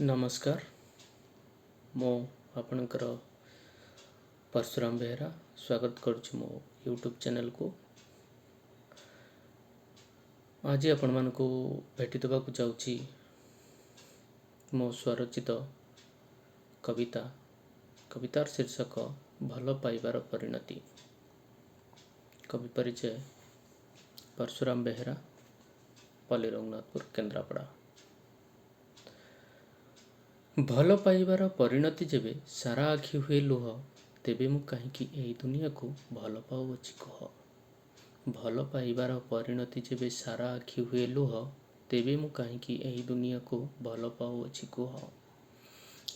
ନମସ୍କାର, ମୁଁ ଆପଣଙ୍କର ପରଶୁରାମ ବେହେରା ସ୍ୱାଗତ କରୁଛି ମୋ ୟୁଟ୍ୟୁବ୍ ଚ୍ୟାନେଲକୁ। ଆଜି ଆପଣମାନଙ୍କୁ ଭେଟି ଦେବାକୁ ଯାଉଛି ମୋ ସ୍ୱରଚିତ କବିତା। କବିତାର ଶୀର୍ଷକ ଭଲ ପାଇବାର ପରିଣତି। କବି ପରିଚୟ ପରଶୁରାମ ବେହେରା, ପଲ୍ଲୀ ରଘୁନାଥପୁର, କେନ୍ଦ୍ରାପଡ଼ା। ଭଲ ପାଇବାର ପରିଣତି ଯେବେ ସାରା ଆଖି ହୁଏ ଲୁହ, ତେବେ ମୁଁ କାହିଁକି ଏଇ ଦୁନିଆକୁ ଭଲ ପାଉଅଛି କୁହ? ଭଲ ପାଇବାର ପରିଣତି ଯେବେ ସାରା ଆଖି ହୁଏ ଲୁହ, ତେବେ ମୁଁ କାହିଁକି ଏହି ଦୁନିଆକୁ ଭଲ ପାଉଅଛି କୁହ?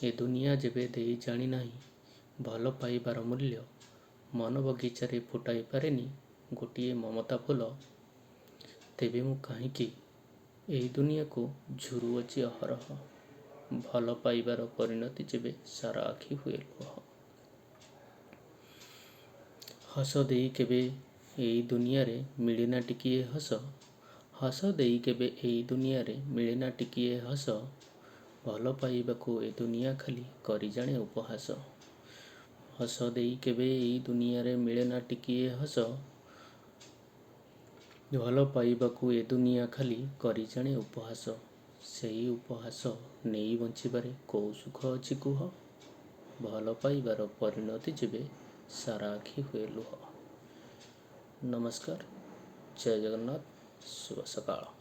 ଏ ଦୁନିଆ ଯେବେ ଦେଇ ଜାଣିନାହିଁ ଭଲ ପାଇବାର ମୂଲ୍ୟ, ମନ ବଗିଚାରେ ଫୁଟାଇ ପାରେନି ଗୋଟିଏ ମମତା ଫୁଲ, ତେବେ ମୁଁ କାହିଁକି ଏହି ଦୁନିଆକୁ ଝୁରୁଅଛି ଅହରହ? ଭଲ ପାଇବାର ପରିଣତି ଯେବେ ସାରା ଆଖି ହୁଏ ଲୁହ। ହସ ଦେଇ କେବେ ଏଇ ଦୁନିଆରେ ମିଳେନା ଟିକିଏ ହସ, ହସ ଦେଇ କେବେ ଏଇ ଦୁନିଆରେ ମିଳେନା ଟିକିଏ ହସ, ଭଲ ପାଇବାକୁ ଏ ଦୁନିଆ ଖାଲି କରି ଜାଣେ ଉପହାସ। ହସ ଦେଇ କେବେ ଏଇ ଦୁନିଆରେ ମିଳେନା ଟିକିଏ ହସ, ଭଲ ପାଇବାକୁ ଏ ଦୁନିଆ ଖାଲି କରି ଜାଣେ ଉପହାସ। ସେଇ ଉପହାସ ନେଇ ବଞ୍ଚିବାରେ କୋଉ ସୁଖ ଅଛି କୁହ? ଭଲ ପାଇବାର ପରିଣତି ଯେବେ ସାରା ଆଖି ହୁଏ ଲୁହ। ନମସ୍କାର, ଜୟ ଜଗନ୍ନାଥ, ଶୁଭ ସକାଳ।